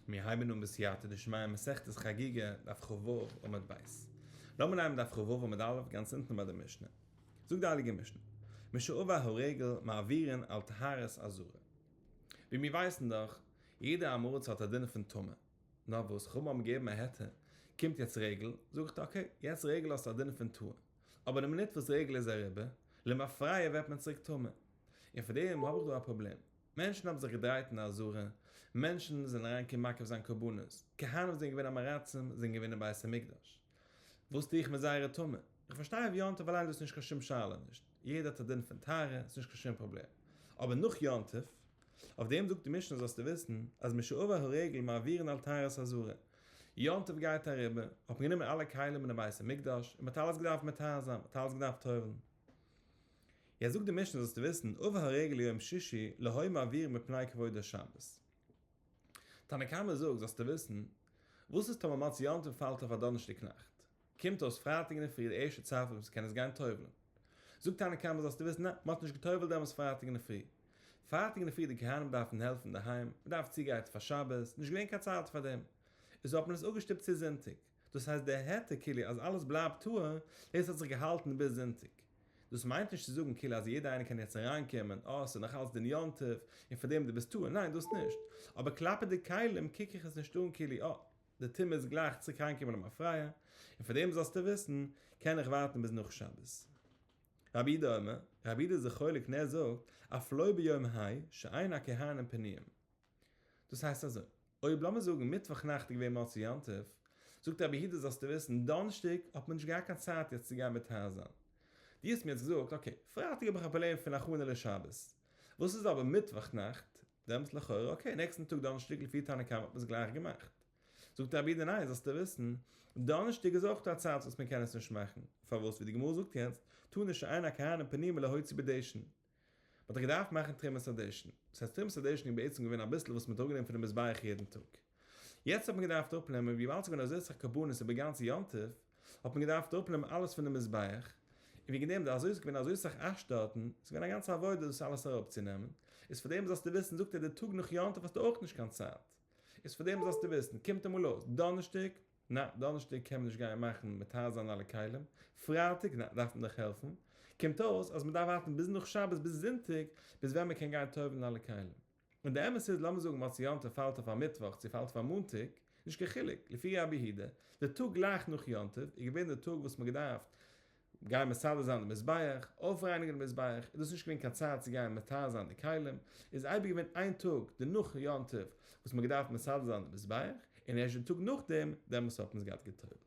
מיר הייבן אן בסייעתא דשמיא מסכת חגיגה, דף כ"ו עמוד ב'. לאמיר נעמען דף כ"ו עמוד א' גאנץ אונטן ביי די משנה. זאגט די הייליגע משנה, משעבר הרגל מעבירין על טהרת עזרה. ווי מיר ווייסן דאך, יעדע עם הארץ האט א דין פון טומאה. נאר וואס, חכמים האבן געגעבן א היתר, קומט יעצט רגל, זאג איך okay, יעצט רגל האסטו א דין פון טהור. אבער די מינוט וואס רגל איז אריבער, למפרע ווערט מען צוריק טמא. און פאר דעם האב איך דא א פראבלעם. מענטשן האבן זיך געדרייט אין די עזרה, מענטשן זענען אריינגעקומען מקריב זיין קרבנות, כהנים זענען געווען עם הארצים, זענען געווען אין בית המקדש. וואס טו איך מיט זייערע טומאה? איך פארשטיי אויף יום טוב אליין דאס איז נישט קיין שום שאלה נישט, יעדער האט א דין פון טהרה, ס'איז נישט קיין שום פראבלעם. אבער נאך יום טוב? אויף דעם זאגט די משנה זאלסטו וויסן אז משעבר הרגל מעבירין על טהרת העזרה. יום טוב גייט אריבער, האט מען גענומען אלע כלים אין די בית המקדש, און מ'האט אלעס געדארפט מטהר זיין, מ'האט אלעס געדארפט טובל'ן. יעצט זאגט די משנה זאלסטו וויסן, עבר הרגל ליום שישי לא היו מעבירין מפני כבוד השבת. תנא קמא זאגט זאלסטו וויסן, וואס איז טאמער מוצאי יום טוב פאלט אויף א דאנערשטאג נאכט? קומט אויס פרייטאג אינדערפרי די ערשטע צייט וואס מ'קען עס גיין טובל'ן. זאגט תנא קמא זאלסטו וויסן, ניין, מ'האט נישט געטובל'ט דעמאלס פרייטאג אינדערפרי. פרייטאג אינדערפרי די כהנים דארפן העלפן אינדערהיים, מ'דארף צוגרייטן פאר שבת, נישט געווען קיין צייט פאר דעם. איז האט מען עס אפגעשטופט צו זונטאג. דאס הייסט די היתר כאילו אז אלעס בלייבט טהור, דאס האט זיך געהאלטן ביז זונטאג. דאס מיינט נישט צו זאגן כאילו אז יעדער איינער קען יעצט אריינקומען, אה ס'איז נאך אלץ דין יום טוב, און פאר דעם דו ביסט טהור, ניין דאס נישט. אבער כלפי די כלים קוק איך עס נישט אן כאילו אה די טומאה איז גלייך צוריק אריינקומען למפרע, און פאר דעם זאלסטו וויסן קען איך ווארטן ביז נאך שבת. רבי יהודה אומר, רבי יהודה איז זיך חולק און ער זאגט, אף לא ביום ה' שאין הכהנים פנויים. דאס הייסט אזוי, אויב לאמיר זאגן מיטוואך נאכט איז געווען מוצאי יום טוב, זאגט רבי יהודה זאלסטו וויסן, דאנערשטאג האט מען נישט געהאט קיין צייט יעצט צו גיין מטהר זיין. דו האסט מיר יעצט געזאגט, okay, פרייטאג האב איך א פראבלעם פון הכנה לשבת. וואס איז אבער מיטוואך נאכט? דעמאלטס לכאורה okay, נעקסטן טאג דאנערשטאג לפי תנא קמא האט מען עס גלייך געמאכט. זאגט רבי יהודה ניין, זאלסטו וויסן, דאנערשטאג איז אויך דא א צייט וואס מען קען עס נישט מאכן. פארוואס? ווי די גמרא זאגט יעצט, תנא שאין הכהנים פנויים להוציא בדשן. מען האט דאך געדארפט מאכן תרומת הדשן, דאס הייסט תרומת הדשן איז בעצם געווען אביסל וואס מען האט אראפגענומען פונעם מזבח יעדן טאג, יעצט האט מען געדארפט אראפנעמען, וויבאלד ס'איז געווען אזוי סאך קרבנות איבער גאנץ יום טוב, האט מען געדארפט אראפנעמען אלעס פונעם מזבח, און וועגן דעם אזוי איז געווען אזוי סאך אש דארטן, ס'איז געווען א גאנצע עבודה דאס אלעס אראפצונעמען, איז פאר דעם זאלסטו וויסן זאגט ער די טאג נאך יום טוב האסטו אויך נישט קיין צייט, איז פאר דעם זאלסטו וויסן, קומט אמאל אויס דאנערשטאג, ניין, דאנערשטאג קען מען נישט גיין מאכן מטהר זיין אלע כלים, פרייטאג ניין, דארף מען דאך העלפן, קומט אויס אז מען דארף ווארטן ביז נאך שבת ביז זונטאג ביז ווען מען קען גיין טובל'ן אלע כלים. און די אמת איז לאמיר זאגן מוצאי יום טוב פאלט אויף א מיטוואך צו פאלט אויף א מאנטאג, נישט קיין חילוק, לפי רבי יהודה, די טאג גלייך נאך יום טוב איז געווען די טאג וואס מען געדארפט גיין מסדר זיין די מזבח, אויפרייניגן די מזבח, איז דאס נישט געווען קיין צייט צו גיין מטהר זיין די כלים, איז אייביג געווען איין טאג די נאך יום טוב וואס מען געדארפט מסדר זיין די מזבח, און ערשט די טאג נאכדעם, דעמאלס האט מען עס געהאט גע'טובל'ט.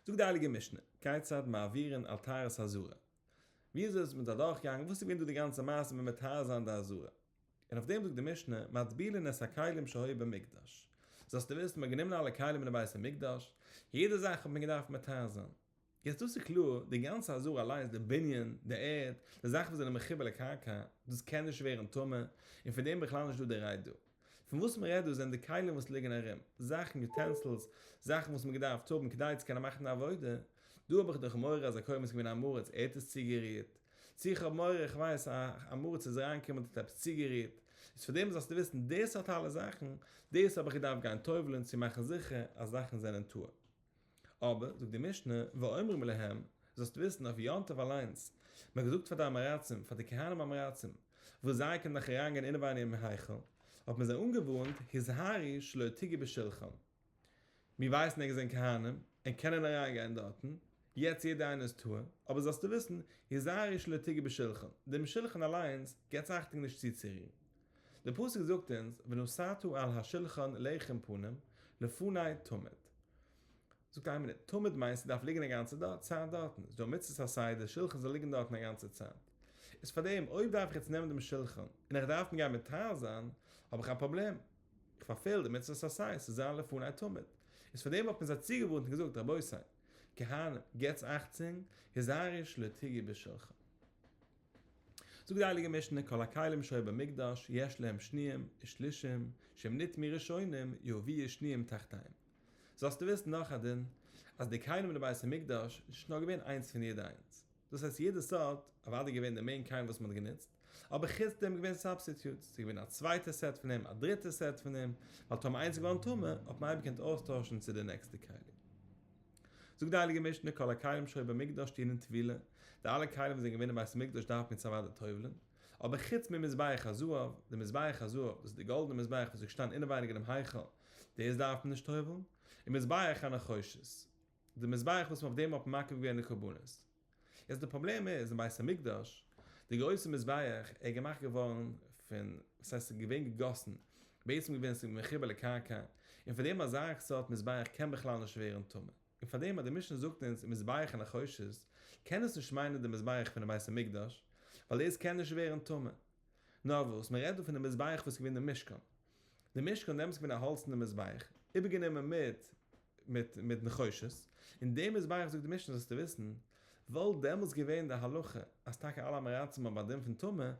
זאגט די הייליגע משנה, כיצד מעבירין על טהרת העזרה? ווי אזוי איז מען אדורכגעגאנגען, וואס איז געווען דא די גאנצע מעשה מיט מטהר זיין די עזרה? און אויף דעם זאגט די משנה, מטבילין את הכלים שהיו במקדש. זאלסטו וויסן, מ'האט גענומען אלע כלים אין די בית המקדש, יעדע זאך האט מען געדארפט מטהר זיין. יעצט דאס איז קלאר, די גאנצע עזרה אליינס, די בנין, די ערד, די זאכן וואס זענען מחובר לקרקע, דאס קען נישט ווערן טמא, און פון דעם בכלל נישט דא די רייד דא. פון וואס מען רעדט דא זענען די כלים וואס ליגן ארום, זאכן, utensils, זאכן וואס מען געדארפט האבן כדי צו קענען מאכן די עבודה, דא האב איך דאך מורא אז א כהן איז געווען עם הארץ, ער האט עס צוגערירט, צו איך האב מורא, איך ווייס, א עם הארץ איז אריינגעקומען און האט עפעס צוגערירט, איז פאר דעם זאלסטו וויסן, דאס האט אלע זאכן, דאס האב איך געדארפט גיין טובל'ן צו מאכן זיכער אז זאכן זענען טהור. אבער, זאגט די משנה, ואומרים להם, זאלסט וויסן, אויף יום טוב אליינס, מען האט געזאגט פאר די עם הארצים, פאר די כהנים עם הארצים, וואס זיי קענען דאך אריינגיין אינעווייניג אין היכל, האט מען זיי אנגעווארנט, הזהרו שלא תגעו בשלחן. מיר ווייסן ענק זענען כהנים, און קענען אריינגיין דארטן, יעצט יעדער איינער איז טהור, אבער זאלסטו וויסן, הזהרו שלא תגעו בשלחן, דעם שולחן אליינס, געטס אכטונג נישט צוצורירן. דער פסוק זאגט אונז, ונתתה על השלחן לחם פנים, לפני תמיד. זאגט איין מינוט, תמיד מיינט ס'דארף ליגן א גאנצע צייט דארטן, איז דא מצות עשה די שולחן זאל ליגן דארטן א גאנצע צייט. איז פארדעם אויב דארף איך יעצט נעמען דעם שולחן און איך דארף אים גיין מטהר זיין, האב איך א פראבלעם, איך פארפעל די מצות עשה, ס'זאל זיין לפני תמיד. איז פארדעם האט מען זיי צוגעווארנט און געזאגט, רבותי, כהנים, געטס אכטונג, הזהרו שלא תגעו בשולחן. זאגט די הייליגע משנה כל הכלים שהיו במקדש יש להם שניים ושלישים שאם נטמאו ראשונים יביאו שניים תחתיהם. זאלסטו וויסן נאך א דין אז די כלים אין די בית המקדש איז נישט נאר געווען איינס פון יעדע איינס. דאס הייסט יעדע סארט, אוודאי געווען די main כלים וואס מען האט גענוצט, אבער חוץ דעם געווען substitutes, ס'איז געווען א צווייטע set פון דעם, א דריטע set פון דעם, ווייל טאמער איינס איז געווארן טמא, האט מען אייביג געקענט אויסטוישן צו די נעקסטע כלי. זאגט די הייליגע משנה כל הכלים שהיו במקדש טעונין טבילה, די אלע כלים וואס זענען געווען אין בית המקדש דארף מען יעצט אוודאי טובל'ן, אבער חוץ ממזבח הזהב, די מזבח הזהב, דאס איז די גאלדענע מזבח וואס איז געשטאנען אינעווייניג אינעם היכל, דאס דארף מען נישט טובל'ן, און מזבח הנחושת, די מזבח וואס אויף דעם האט מען מקריב געווען די קרבנות. יעצט די פראבלעם איז אין בית המקדש, די גרויסע מזבח איז געמאכט געווארן פון, וואס הייסט ס'איז געווען געגאסן, בעצם געווען ס'איז מחובר לקרקע, און פאר דעם אזא סארט מזבח קען בכלל נישט ווערן טמא. און פאר דעם אז די משנה זאגט אונז מזבח הנחושת, קען עס נישט מיינען די מזבח פונעם בית המקדש, ווייל דאס קען נישט ווערן טמא. נאר וואס, מען רעדט דא פון די מזבח וואס איז געווען די משכן. די משכן דעמאלטס איז געווען א האלצענע מזבח, איבערגענומען מיט מיט מיט נחושת, און די מזבח זאגט די משנה זאלסטו וויסן, וואלט דעמאלטס געווען די הלכה אז טאקע אלע עם הארצים האבן א דין פון טומאה,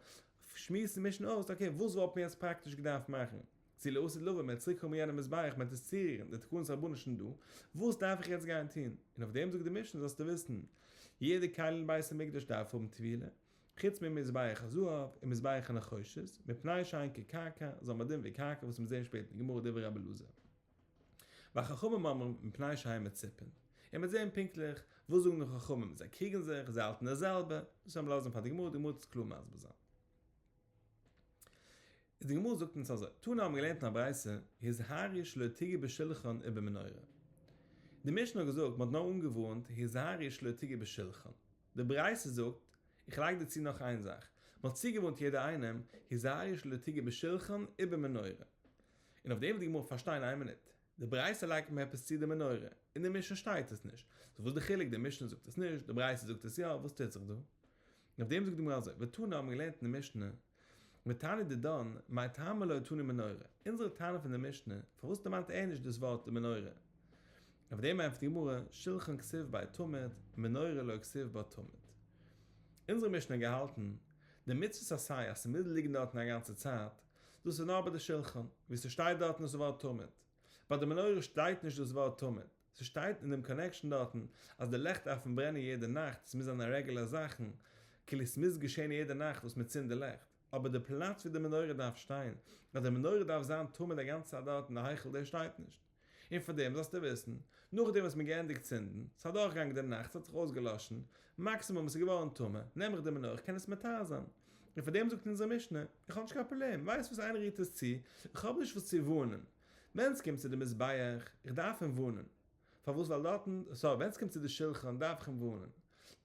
שמועסט די משנה אויס, okay וואס וואלט מען יעצט פראקטיש געדארפט מאכן? צו לעתיד לבוא מען וועט צוריק האבן יענע מזבח מען וועט עס צורירן, די תקנות רבנן שוין דא, וואס דארף איך יעצט גיין טון? און אויף דעם זאגט די משנה זאלסטו וויסן, יעדע כלי אין בית המקדש דארף האבן טבילה, חוץ ממזבח הזהב און מזבח הנחושת, מפני שהן כקרקע, זיי האבן א דין ווי קרקע וואס מיר זעען שפעטער אין גמרא דברי רבי אלעזר. והחכמים אומרים מפני שהן מציפין. און מיר זעען פונקטליך וואס זאגן די חכמים, זיי קריגן זיך, זיי האלטן די זעלבע, דאס וועלן מיר לאזן פאר די גמרא, די גמרא וועט עס קלאר מסביר זיין. איז די גמרא זאגט אונז אזוי, תנא האבן געלערנט אין א ברייתא, הזהרו שלא תגעו בשלחן ובמנורה. די משנה האט געזאגט, מען האט נאר אנגעווארנט, הזהרו שלא תגעו בשלחן. די ברייתא זאגט, איך לייג דיר צו נאך איין זאך, מען האט צוגעווארנט יעדער איינעם, הזהרו שלא תגעו בשלחן ובמנורה. און אויף דעם וועט די גמרא פארשטיין איין מינוט, די ברייתא לייגט מיר עפעס צו די מנורה, אין די משנה שטייט עס נישט, so וואס די חילוק די משנה זאגט עס נישט, די ברייתא זאגט עס יא, וואס טוט זיך דא? און אויף דעם זאגט די גמרא אזוי, ותנא האבן געלערנט אין די משנה, ותנא דידן, מאי טעמא לא תנא מנורה, אונזערע טענה פון די משנה, פארוואס דערמאנט ער נישט דאס ווארט די מנורה? אויף דעם ענטפערט די גמרא, שלחן כתיב ביה תמיד, מנורה לא כתיב בה תמיד. אונזערע משנה האט געהאלטן, די מצוות עשה אז ס'מוז ליגן דארטן א גאנצע צייט, דאס איז נאר ביי די שלחן, וואו ס'שטייט דארטן דאס ווארט תמיד. ביי די מנורה שטייט נישט דאס ווארט תמיד. ס'שטייט אין דעם connection דארטן אז די לעכט דארפן ברענען יעדע נאכט, ס'מוז זיין א רעגולער זאכן, כאילו ס'מוז געשען יעדע נאכט וואס מ'צינדט די לעכט. אבער די פלאץ וואו די מנורה דארף שטיין, אז די מנורה דארף זיין תמיד א גאנצע צייט דארט אין די היכל, דאס שטייט נישט. און פאר דעם זאלסטו וויסן, נאכדעם וואס מ'האט געענדיגט צינדן, ס'איז אדורכגעגאנגען די נאכט, ס'האט זיך אויסגעלאשן, מאקסימום עס איז געווארן טמא, נעם איך די מנורה, איך קען עס מטהר זיין. און פאר דעם זאגט אונזער משנה, איך האב נישט קיין פראבלעם, ווייסט וואס איינער רירט עס צו, איך האב נישט וואס צו ווארנען. ווען ס'קומט צו די מזבח, איך דארף אים ווארנען. פארוואס? ווייל דארטן, sorry, ווען ס'קומט צו די שלחן דארף איך אים ווארנען.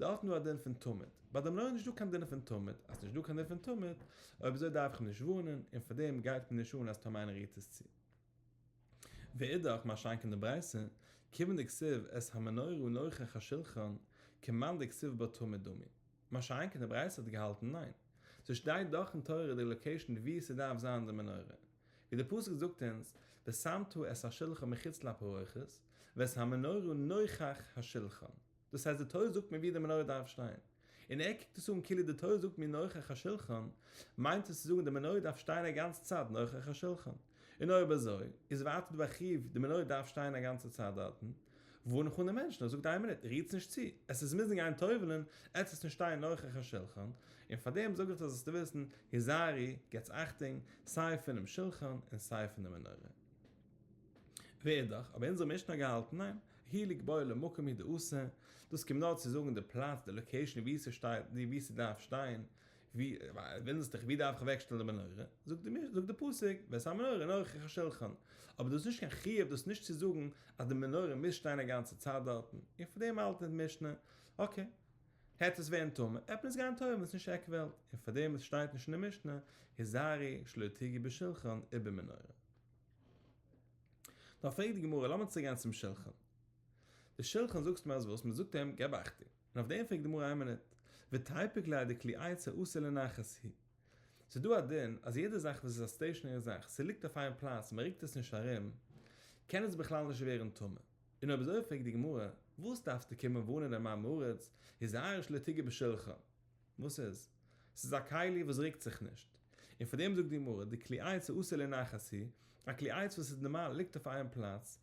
דארטן דא א דין פון תמיד. ביי די מנורה איז נישטא קיין דין פון תמיד. אז ס'נישטא קיין דין פון תמיד, אויב אזוי דארף איך אים נישט ווארנען, און פאר דעם גייט מיר נישט אן אז טאמער איינער רירט עס צו. ואידך, מה שאין כן די ברייתא, כיוון דכתיב את המנורה נוכח השלחן, כמאן דכתיב בה תמיד דמי. מה שאין כן די ברייתא האט געהאלטן ניין. ס'שטייט דאך אין תורה די location וואו ס'דארף זיין די מנורה. ווי די פסוק זאגט אונז, ושמת את השלחן מחוץ לפרוכת, ואת המנורה נוכח השלחן. דאס הייסט די תורה זאגט מיר ווי די מנורה דארף שטיין. און ער קוקט עס אן כאילו די תורה זאגט מיר נוכח השלחן, מיינט עס צו זאגן די מנורה דארף שטיין א גאנצע צייט נוכח השלחן. און אויב אזוי, איז ווייטער דא א חיוב די מנורה דארף שטיין א גאנצע צייט דארטן. ווארן איך אן די מענטשן, ער זאגט איין מינוט, רירטס נישט צו, עס איז מוזן גיין טובל'ן, עטס עס נישט שטיין נוכח השלחן, און פארדעם זאג איך דיר זאלסטו וויסן, היזהרו, געטס אכטונג, סיי פונעם שלחן און סיי פון די מנורה. ואידך, אבער אונזער משנה האט געהאלטן, ניין, ההוא לקבוע למקום הוא דאתא, דאס קומט נאר צו זאגן די פלאץ, די location וואו ס'שטייט, וואו ס'דארף שטיין, ווי, וואונדערסט דיך ווי דארף איך אוועקשטעלן די מנורה? זאגט די זאגט די פסוק, ואת המנורה נוכח השלחן. אבער דאס איז נישט קיין חיוב, דאס איז נישט צו זאגן אז די מנורה מוז שטיין א גאנצע צייט דארטן, און פאר דעם האלט די משנה, okay, העט עס ווערן טמא, עט מען עס גיין טובל'ן, עס איז נישט עק וועלט, און פאר דעם עס שטייט נישט אין די משנה, הזהרו שלא תגעו בשלחן ובמנורה. נאר פרעגט די גמרא, לאמיר צוריק גיין צום שלחן. די שלחן זאגסט מיר אז וואס? מען זאגט אים, געב אכטונג. און אויף דעם פרעגט די גמרא איין מינוט, ותיפוק ליה דכלי עץ העשוי לנחת הוא. ס'איז דא א דין אז יעדע זאך וואס איז א stationary זאך, ס'ליגט אויף איין פלאץ און מ'רוקט עס נישט ארום, קען עס בכלל נישט ווערן טמא. און אויב אזוי פרעגט די גמרא, וואס דארפסטו קומען ווארנען דעם עם הארץ, הזהרו שלא תגעו בשלחן? וואס איז? ס'איז א כלי וואס רוקט זיך נישט. און פאר דעם זאגט די גמרא, דכלי עץ העשוי לנחת הוא, א כלי עץ וואס איז נארמאל ליגט אויף איין פלאץ,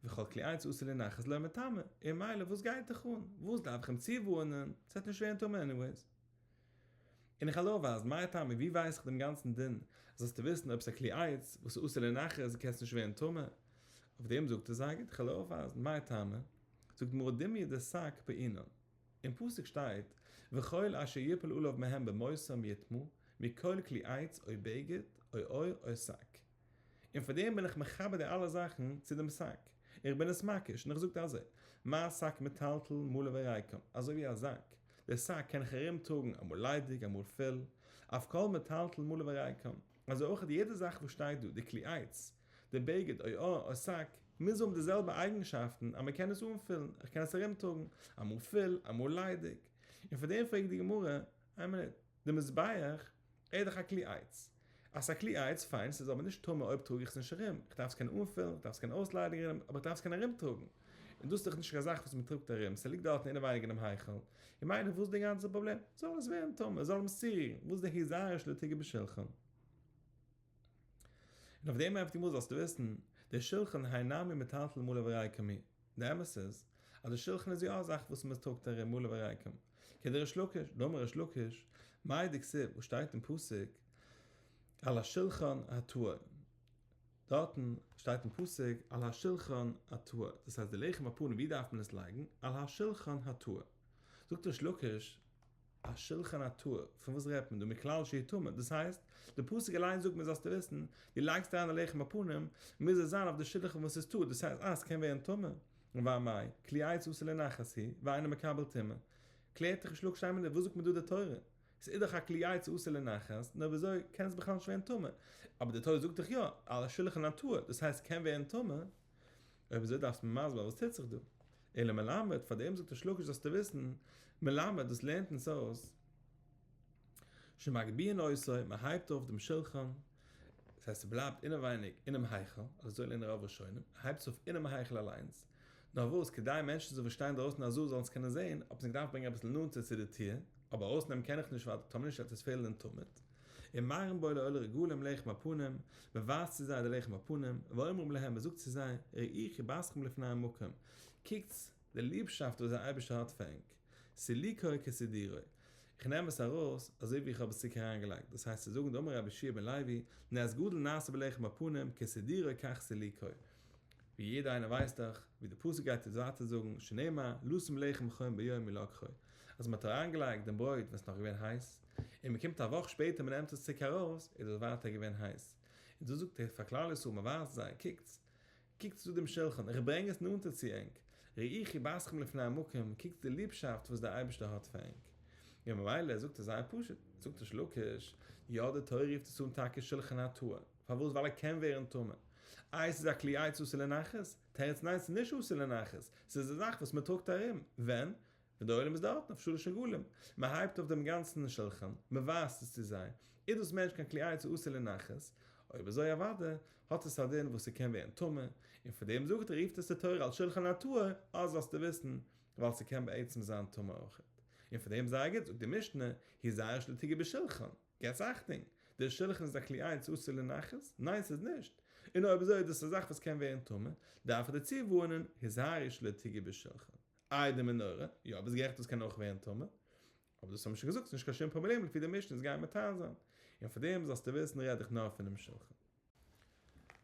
וכל כלי עץ העשוי לנחת לא מטמא, און מילא וואס גייט דיך אן? וואס דארף איך אים צואווארענען? ס'וועט נישט ווערן טמא anyways. און איך וועל אויפווייזן, מאי טעמא, ווי ווייס איך דעם גאנצן דין, זאלסטו וויסן אויב ס'איז א כלי עץ וואס איז אסור לנחת, קען עס נישט ווערן טמא. אויף דעם זאגט ער זייער גוט, איך וועל אויפווייזן, מאי טעמא, זאגט די גמרא דומיא דשק בעינן. אין פסוק שטייט, וכל אשר יפול עליו מהם במותם יטמא, מכל כלי עץ או בגד או עור או שק. און פאר דעם בין איך מחבר די אלע זאכן צו דעם שק, איך בין עס מקיש, און איך זאגט אזוי, מה שק מטלטל מלא וריקם, אזוי ווי א זאק, דער שק קען איך ארום טראגן אמאל ליידיג אמאל פול, אף כל מטלטל מלא וריקם, אזוי אויך יעדע זאך וואס שטייט דא, די כלי עץ, די בגד, או עור, או שק, מוז האבן די זעלבע אייגנשאפטן אז מען קען עס אנפילן, איך קען עס ארום טראגן, אמאל פול, אמאל ליידיג. און פאר דעם פרעגט די גמרא, איין מינוט, די מזבח איז דאך א כלי עץ. אז ס'איז א כלי עץ, פיין, ס'איז אבער נישט טמא אויב טראג איך עס נישט ארום. איך דארף עס קענען אנפילן, איך דארף עס קענען אויסליידיגן, אבער איך דארף עס קענען ארומטראגן. און דאס איז דאך נישט קיין זאך וואס מען טראגט ארום, ס'ליגט דארטן אינעווייניג אינעם היכל. און מילא וואס איז די גאנצע פראבלעם? זאל עס ווערן טמא, זאל אים עס צורירן, וואס איז די הזהרו שלא תגעו בשולחן? און אויף דעם ענטפערט די גמרא זאלסטו וויסן, דער שולחן האי נמי מטלטל מלא וריקם הוא. די אמת איז, אז די שולחן איז יא א זאך וואס מען טראגט ארום מלא וריקם. כדריש לקיש, דאמר ריש לקיש, מאי דכתיב, וואס שטייט אין פסוק, על השולחן הטהור. דארטן שטייט אין פסוק על השולחן הטהור, דאס הייסט די לחם הפנים ווי דארף מען עס לייגן? על השולחן הטהור. זאגט ריש לקיש, השולחן הטהור, פון וואס רעדט מען דא? מכלל שהוא טמא, דאס הייסט, די פסוק אליין זאגט מיר זאלסטו וויסן, דו לייגסט אריין די לחם הפנים, מוז עס זיין אויף די שולחן וואס איז טהור, דאס הייסט אז ס'קען ווערן טמא. ואמאי, כלי עץ אסור לנחת הוא, ואינו מקבל טומאה. קלערט ריש לקיש איין מינוט, וואס זאגט מיר דא די תורה? ס'איז דאך א כלי עץ אסור לנחת, נאר וויאזוי קען עס בכלל נישט ווערן טמא? אבער די תורה זאגט דאך יא, על השולחן הטהור, דאס הייסט ס'קען ווערן טמא. אויב אזוי דארפסטו מיר מסביר זיין וואס טוט זיך דא. אלא מלמד, פאר דעם זאגט ריש לקיש זאלסטו וויסן, מלמד, דאס לערנט אונז אויס, שמגביהין אותו, מען הייבט אויף דעם שולחן, דאס הייסט ס'בלייבט אינעווייניג אינעם היכל, אזוי לערנען רוב ראשונים, מען הייבט עס אויף אינעם היכל אליינס, נאר וואס, כדי מענטשן זאלן וואס שטייען דרויסן אזוי זאלן עס קענען זען, האט מען עס געדארפט ברענגען אביסל נאנטער צו די טיר, אבער ארויסנעמען קען איך נישט ווייל טאמער נישט וועט עס פעלן אין תמיד. ומראין בו לעולי רגלים לחם הפנים, מען ווייזט צו זיי די לחם הפנים, ואומרים להם, מען זאגט צו זיי, ראו חיבתכם לפני המקום, קוקטס די ליבשאפט וואס דער אייבערשטער האט פאר ענק, סילוקו כסידורו, איך נעם עס ארויס אזוי ווי איך האב עס צוריק אריינגעלייגט, דאס הייסט צו זאגן דאמר רבי יהושע בן לוי, נס גדול נעשה בלחם הפנים, כסידורו כך סילוקו. ווי יעדער איינער ווייסט דאך, ווי די פסוק גייט אונז ווייטער זאגן, שנאמר, לשום לחם חום ביום הלקחו, אז מען האט אריינגעלייגט דעם ברויט ווען ס'איז נאך געווען הייס, און מען קומט א וואך שפעטער מען נעמט עס צוריק ארויס, איז דאס ווייטער געווען הייס. און דא זאגט ער פאר כלל ישראל, מען ווייזט זיי, קוקטס, קוקטס דא דעם שלחן, איך ברענג עס נאנטער צו ענק, ראו חיבתכם לפני המקום, קוקטס די ליבשאפט וואס דער אייבערשטער האט פאר ענק. און ממילא זאגט ער זייער פשוט, זאגט ריש לקיש, יא די תורה רופט עס אן טאקע שלחן הטהור, פארוואס? ווייל ער קען ווערן טמא. איי ס'איז א כלי עץ אסור לנחת? תירוץ ניין ס'איז נישט אסור לנחת, ס'איז א זאך וואס מ'טראגט ארום, ווען? ווען די עולם איז דארטן אויף שלש רגלים, מ'הייבט אויף דעם גאנצן שלחן, מ'ווייזט עס צו זיי, איז דאס מער נישט קיין כלי עץ אסור לנחת? אויב אזוי אוודאי האט עס א דין וואס ס'קען ווערן טמא, און פאר דעם זאגט ער רופט עס די תורה על שלחן הטהור, אז זאלסטו וויסן, ווייל ס'קען בעצם זיין טמא אויכעט. און פאר דעם זייער גוט זאגט די משנה, הזהרו שלא תגעו בשלחן. געטס אכטונג! דער שלחן איז א כלי עץ אסור לנחת? ניין ס'איז נישט! און אויב אזוי איז דאס א זאך וואס קען ווערן טמא, דארף איך דיר צואווארענען, הזהרו שלא תגעו בשלחן. איי די מנורה? יא ביסט גערעכט דאס קען אויך ווערן טמא. אבער דאס האבן מיר שוין געזאגט ס'איז נישט קיין שום פראבלעם לפי די משנה איז גייען מטהר זיין. און פאר דעם זאלסטו וויסן רעד איך נאר פונעם שלחן.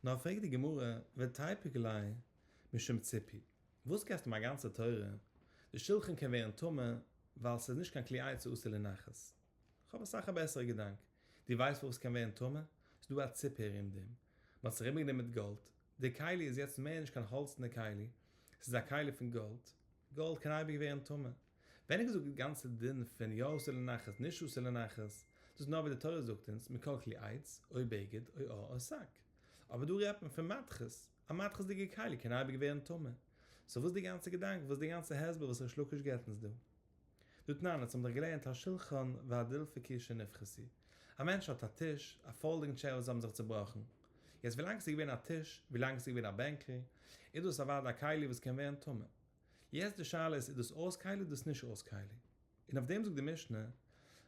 נאר פרעגט די גמרא, ותיפוק ליה משום ציפוי, וואס געסטו מיר א גאנצע תורה, די שלחן קען ווערן טמא ווייל ס'איז נישט קיין כלי עץ אסור לנחת. כ'האב אסאך א בעסערע געדאנק. דו ווייסט פארוואס ס'קען ווערן טמא? ס'איז דא א ציפוי ארום דעם. מ'האט עס ארומגענומען מיט גאלד. די כלי איז יעצט מער נישט קיין האלצענע כלי, ס'איז א כלי פון גאלד. גאלד קען אייביג ווערן טמא. ווען איך זאג די גאנצע דין פון יא אסור לנחת נישט אסור לנחת, דאס איז נאר ווי די תורה זאגט אונז מכל כלי עץ, או בגד, או עור או שק. אבער דא רעדט מען פון מתכות. א מתכות'דיגע כלי קען אייביג ווערן טמא. so וואס איז די גאנצע געדאנק? וואס איז די גאנצע הסבר וואס ריש לקיש געבט אונז דא? דתנן, אונז האבן דאך געלערנט השולחן והדלפקי שנפחתו. א מענטש האט א טיש, א folding chair וואס האבן זיך צובראכן. יעצט ווילאנג ס'איז געווען א טיש, ווילאנג ס'איז געווען א בענקל, איז דאס אוודאי א כלי וואס קען ווערן טמא. יעצט די שאלה איז, איז דאס אויס כלי אדער דאס נישט אויס כלי? און אויף דעם זאגט די משנה,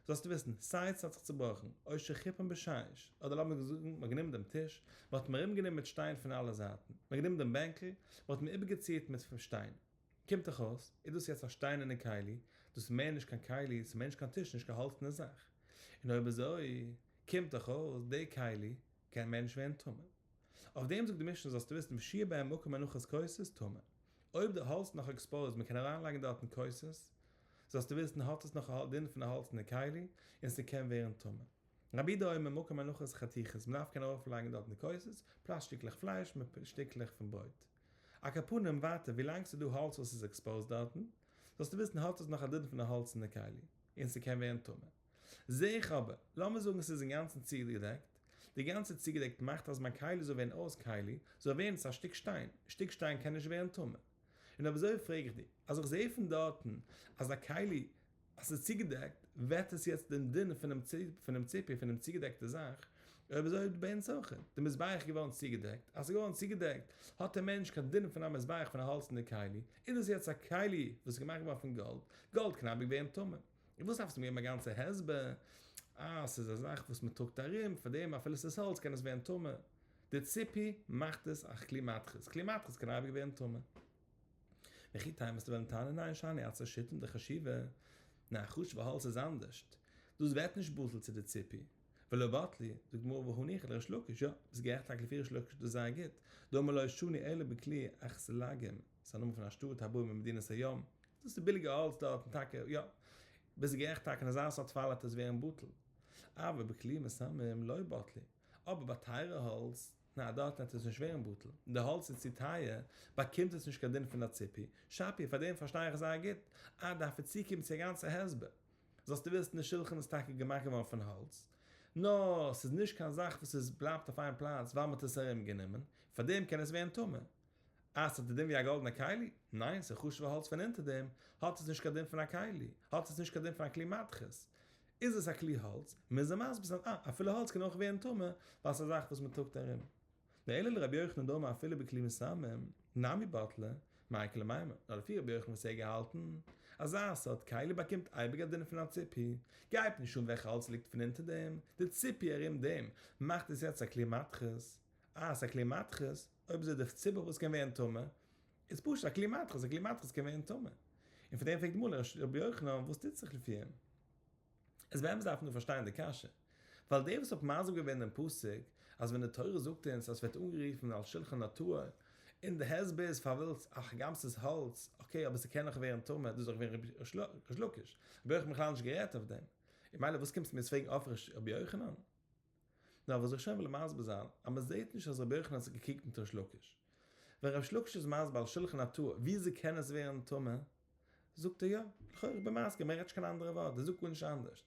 זאלסטו וויסן, סיי ס'האט זיך צובראכן, או שחיפום בשיש, אדער לאמיר זאגן מ'האט גענומען דעם טיש, מ'האט אים ארומגענומען מיט שטיין פון אלע זייטן, מ'האט גענומען דעם בענקל, מ'האט אים איבערגעצירט מיט שטיין. קומט דאך אויס, איז דאס יעצט א שטיינערנע כלי, דאס איז מער נישט קיין כלי, ס'איז מער נישט קיין טיש, נישט קיין האלצענע זאך. און אויב אזוי קומט דאך אויס די כלי קען מער נישט ווערן טמא. אויף דעם זאגט די משנה זאלסטו וויסן ושיהא בהם מקום הנחת כוסות טמא. אויב די האלץ נאך exposed מען קען אריינלייגן דארטן כוסות, זאלסטו וויסן האט עס נאך א דין פון א האלצענע כלי און ס'קען ווערן טמא. רבי יהודה אומר מקום הנחת חתיכות, מ'דארף קענען ארויפלייגן דארטן די כוסות, פלאס שטיקלעך פלייש מיט שטיקלעך פון ברויט. על כל פנים ווייטער ווילאנג ס'איז דא האלץ וואס איז exposed דארטן, זאלסטו וויסן האט עס נאך א דין פון א האלצענע כלי און ס'קען ווערן טמא. זע איך אבער, לאמיר זאגן ס'איז אינגאנצן צוגעדעקט, די גאנצע צוגעדעקט מאכט אז מיין כלי זאל ווערן אויס כלי, זאל ווערן צו א שטיק שטיין, שטיק שטיין קען נישט ווערן טמא. און אויב אזוי פרעג איך דיר, אז איך זע פון דארטן אז א כלי אז ס'איז צוגעדעקט, ווערט עס יעצט דעם דין פונעם ציפוי, פונעם צוגעדעקטע זאך, אויב אזוי איז ביי אונז אויך, די מזבח איז געווארן צוגעדעקט, אז ס'איז געווארן צוגעדעקט האט דער מענטש קיין דין פון א מזבח פון א האלצענע כלי, איז דאס יעצט א כלי וואס איז געמאכט געווארן פון גאלד, גאלד קען אייביג ווערן טמא. און וואס דארפסטו מיר געבן א גאנצע הסבר אז ס'איז א זאך וואס מ'טראגט ארום, פאר דעם אפילו ס'איז האלץ קען עס ווערן טמא. די ציפוי מאכט עס א כלי מתכות, כלי מתכות קען אייביג ווערן טמא. וכי תימא וועסטו וועלן טענה'ן ניין שאני עצי שיטים דחשיבי, ניין חשוב'ע האלץ איז אנדערשט, דאס ווערט נישט בטל צו די ציפוי. ולא בטלי, זאגט די גמרא והניחא לריש לקיש, יא, ביסט גערעכט טאקע לפי ריש לקיש איז דאס זייער גוט, דאמר לא שנו אלא בכלי אכסלגים, ס'איז א נאמען פון א שטאט הבאה ממדינת הים, דאס איז ביליגע האלץ דארטן טאקע, יא, ביסט גערעכט טאקע אין אזא סארט פאל וועט עס ווערן בטל, אבל בכלי מסמים לא בטלי, אבער ביי טייערע האלץ, ניין דארטן וועט עס נישט ווערן בטל, די האלץ איז צו טייער, באקומט עס נישט קיין דין פון א ציפוי, שפיר, פאר דעם פארשטיי איך זייער גוט, אה דארף ער צוקומען צו א גאנצע הסבר. זאלסטו וויסן די שולחן איז טאקע געמאכט געווארן פון האלץ, נאר ס'איז נישט קיין זאך וואס עס בלייבט אויף איין פלאץ ווייל מ'האט עס ארום גענומען, פארדעם קען עס ווערן טמא. אה ס'האט די דין ווי א גאלדענע כלי? ניין ס'איז חשוב'ע האלץ פון אונטער דעם, האט עס נישט קיין דין פון א כלי, האט עס נישט קיין דין פון א כלי מתכות. איז עס א כלי האלץ, מוז ער מסביר זיין אה אפילו האלץ קען אויך ווערן טמא ווייל ס'איז א זאך וואס מ'טראגט ארום. ואלא לרבי יוחנן דאמר אפילו בכלי מסמים, נמי בטלה, מאי איכא למימר, נאר לפי רבי יוחנן וואס ער האט געהאלטן, אזא סארט כלי באקומט אייביג א דין פון א ציפוי, גייט נישט אן וועלכע האלץ ליגט פון אונטער דעם, די ציפוי ארום דעם מאכט עס יעצט א כלי מתכות, אה ס'איז א כלי מתכות, אויב אזוי די ציפוי וואס קען ווערן טמא, איז פשוט א כלי מתכות, א כלי מתכות קען ווערן טמא. און פון דעם פרעגט די גמרא רבי יוחנן וואס טוט זיך לפי אים? איז באמת דארף מען דא פארשטיין די קשיא, ווייל דער וואס האט מסביר געווען דעם פסוק אז ווען די תורה זאגט אונז אז ס'ווערט אנגערופן על שלחן הטהור, און די הסבר איז פארוואס הגם ס'איז האלץ, okay אבער ס'קען נאך ווערן טמא, דאס איז דאך געווען ריש לקיש, רבי יוחנן האט בכלל נישט גערעדט אויף דעם, און מילא וואס קומסטו מיר יעצט פרעגן אויף רבי יוחנן? נאר וואס איך שוין וויל מסביר זיין, אז מ'זעט נישט אז רבי יוחנן האט זיך געקריגט מיט ריש לקיש. ווען ריש לקיש איז מסביר על שלחן הטהור וויאזוי קען עס ווערן טמא, זאגט ער יא, לכאורה איך בין מסכים, ער רעדט נישט קיין אנדערע ווארט, ער זאגט גארנישט אנדערשט.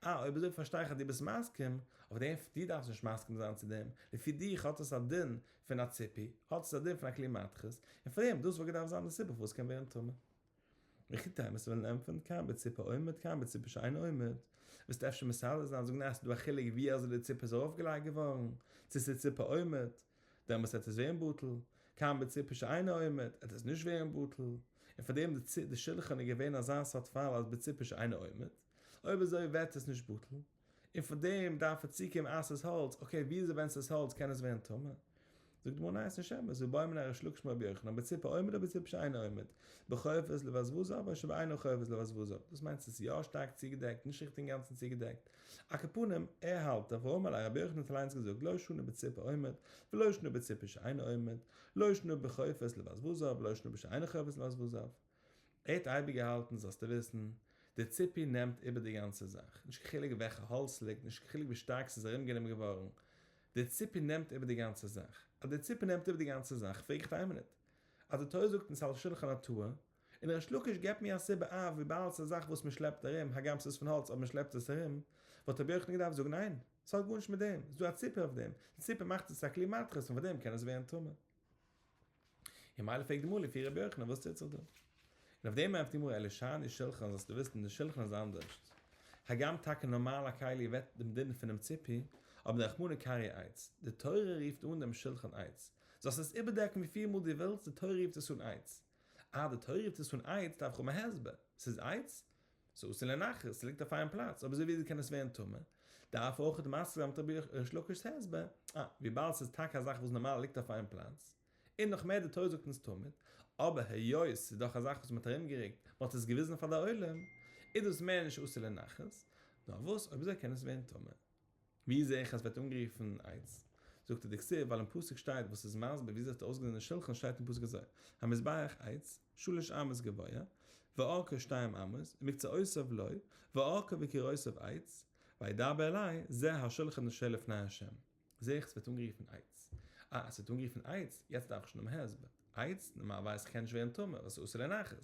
אה, אויב אזוי פארשטיי איך אז דו ביסט מסכים, אויף דעם, דו דארפסט נישט מסכים זיין צו דעם, לפי דיך האט עס א דין פון א ציפוי, האט עס א דין פון א כלי מתכות, און פאר דעם, דאס וואלט געדארפט זיין די סיבה פארוואס ס'קען ווערן טמא. וכי תימא וועלן ענטפערן כאן בציפוי עומד כאן בציפוי שאינו עומד, וועסטו אפשר מסדר זיין זאגן אז ס'איז דא א חילוק ווי אזוי די ציפוי איז ארויפגעלייגט געווארן, צו ס'איז ציפוי עומד, דעמאלטס וועט עס ווערן בטל, כאן בציפוי שאינו עומד, וועט עס נישט ווערן בטל, און פאר דעם די שלחן איז געווען אזא סארט פאל אז בציפוי שאינו עומד, אויב אזוי ווערט עס נישט בטל, און פאר דעם דארף ער צוקומען אז ס'איז האלץ, okay וויאזוי ווען ס'איז האלץ קען עס ווערן טמא? זאגט די גמרא ניין ס'נישט אמת, ובעא מיניה ריש לקיש מרבי יוחנן, בציפוי עומד או בציפוי שאינו עומד, בחופת לבזבזיו או שבאינו חופת לבזבזיו, דאס מיינט ס'איז יא שטארק צוגעדעקט, נישט ריכטיג אינגאנצן צוגעדעקט, על כל פנים, ער האלט דאך, והאמר ליה רבי יוחנן האט אליינס געזאגט לא שנו בציפוי עומד, ולא שנו בציפוי שאינו עומד, לא שנו בחופת לבזבזיו, ולא שנו בשאינו חופת לבזבזיו. ער האט אייביג געהאלטן זאלסטו וויסן, די ציפוי נעמט איבער די גאנצע זאך, נישט קיין חילוק וועלכע האלץ ס'ליגט, נישט קיין חילוק ווי שטארק ס'איז ארומגענומען געווארן, די ציפוי נעמט איבער די גאנצע זאך. אז די ציפוי נעמט איבער די גאנצע זאך, פרעג איך איין מינוט. אז די תורה זאגט אונז על שלחן הטהור, און ריש לקיש געבט מיר א סיבה אה וויבאלד ס'איז א זאך וואס מ'שלעפט ארום, הגם ס'איז פון האלץ אבער מ'שלעפט עס ארום, וואלט רבי יוחנן געדארפט זאגן ניין, ס'האט גארנישט מיט דעם, ס'איז דא א ציפוי אויף דעם, די ציפוי מאכט עס צו א כלי מתכות און פאר דעם קען עס ווערן טמא. און מילא פרעגט די גמרא לפי רבי יוחנן וואס טוט זיך דא? און אויף דעם ענטפערט די גמרא אלא שאני שלחן זאלסטו וויסן די שלחן איז אנדערשט, הגם טאקע נארמאל א כלי ווערט דעם דין פונעם ציפוי, אבער דרחמנא קרייה עץ, די תורה רופט אן דעם שלחן עץ, זאלסט עס איבערדעקן ווי פיל מאל דו ווילסט, די תורה רופט עס אן עץ. אה די תורה רופט עס אן עץ דארף איך האבן א הסבר, ס'איז עץ? ס'איז אסור לנחת, ס'ליגט אויף איין פלאץ, אבער אזוי וויאזוי קען עס ווערן טמא? דארף אויך די מסביר זיין מיט רבי ריש לקיש'ס הסבר, אה, וויבאלד ס'איז טאקע א זאך וואס נארמאל ליגט אויף איין פלאץ, און נאך מער די תורה זאגט אונז תמיד, אבער היות ס'איז דאך א זאך וואס מ'האט ארומגערוקט, מ'האט עס געוויזן פאר די עולם, איז דאס מער נישט אסור לנחת. נאר וואס אויב אזוי קען עס ווערן טמא? ווי זעה איך אז ווערט אנגערופן עץ? זאגט ער דכתיב ווייל אין פסוק שטייט וואס איז מסביר וויאזוי האט אויסגעזען די שלחן שטייט אין פסוק אזוי המזבח עץ שלש אמות גבוה ואורכו שתיים אמות ומקצעותיו לו ואורכו וקירותיו עץ וידבר אלי זה השלחן אשר לפני ה' זעה איך ס'ווערט אנגערופן עץ. אה ס'ווערט אנגערופן עץ, יעצט דארף איך שוין דעם הסבר. עץ, נארמאל ווייס איך קען נישט ווערן טמא ווייל ס'איז אסור לנחת.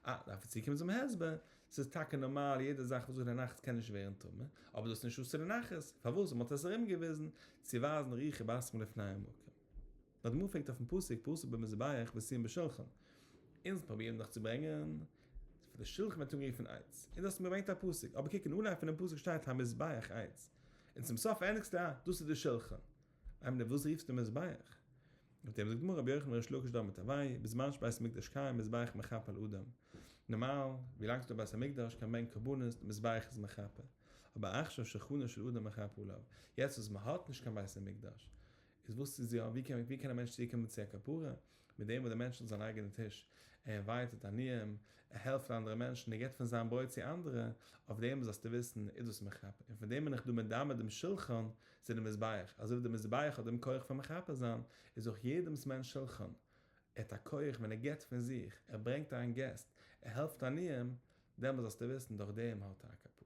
אה, דארף איך צוקומען צום הסבר, ס'איז טאקע נארמאל יעדע זאך וואס אסור לנחת קען נישט ווערן טמא, אבער דאס איז נישט אסור לנחת, פארוואס? ווייל מ'האט עס ארומגעוויזן צו ווייזן רוחי בתכם לפני המקום. נאר די גמרא פרעגט אויפן פסוק פרסו במזבח ושים בשולחן. אונז פרובירן דאך צו ברענגען פאר די שולחן ווערט אנגערופן עץ, און דו האסט מיר געברענגט א פסוק, אבער קוק אין אנהייב פונעם פסוק שטייט המזבח עץ, און צום סוף ענדיגסטו אה, דאס איז די שולחן. איינמאל וואס רופסטו מזבח? אויף דעם זאגט די גמרא רבי יוחנן וריש לקיש דאמרי תרוייהו, בזמן שבית המקדש קיים מזבח מכפר על אדם. נארמאל, ווילאנג ס'דא בית המקדש קען מען ברענגען קרבנות, די מזבח איז מכפר. אבער עכשיו שולחנו של אדם מכפר עליו, יעצט וואס מ'האט נישט קיין בית המקדש, איז וואס איז יא, ווי קען ווי קען א מענטש צוקומען צו א כפרה? מיט דעם וואס דער מענטש האט זיין אייגענע טיש, ער invite ט עניים, ער העלפט אנדערע מענטשן, ער געבט פון זיין ברויט צו אנדערע, אויף דעם זאלסטו וויסן, איז דאס מכפר. און פון דעם בין איך דא מדמה דעם שולחן צו דעם מזבח, אזוי ווי דער מזבח האט דעם כח פון מכפר זיין, איז אויך יעדעמס מענטש שולחן, ער האט א כח ווען ער געבט פון זיך, ער ברענגט אריין געסט, ער העלפט עניים, דעמאלט זאלסטו וויסן, דורך דעם האט ער א כפרה.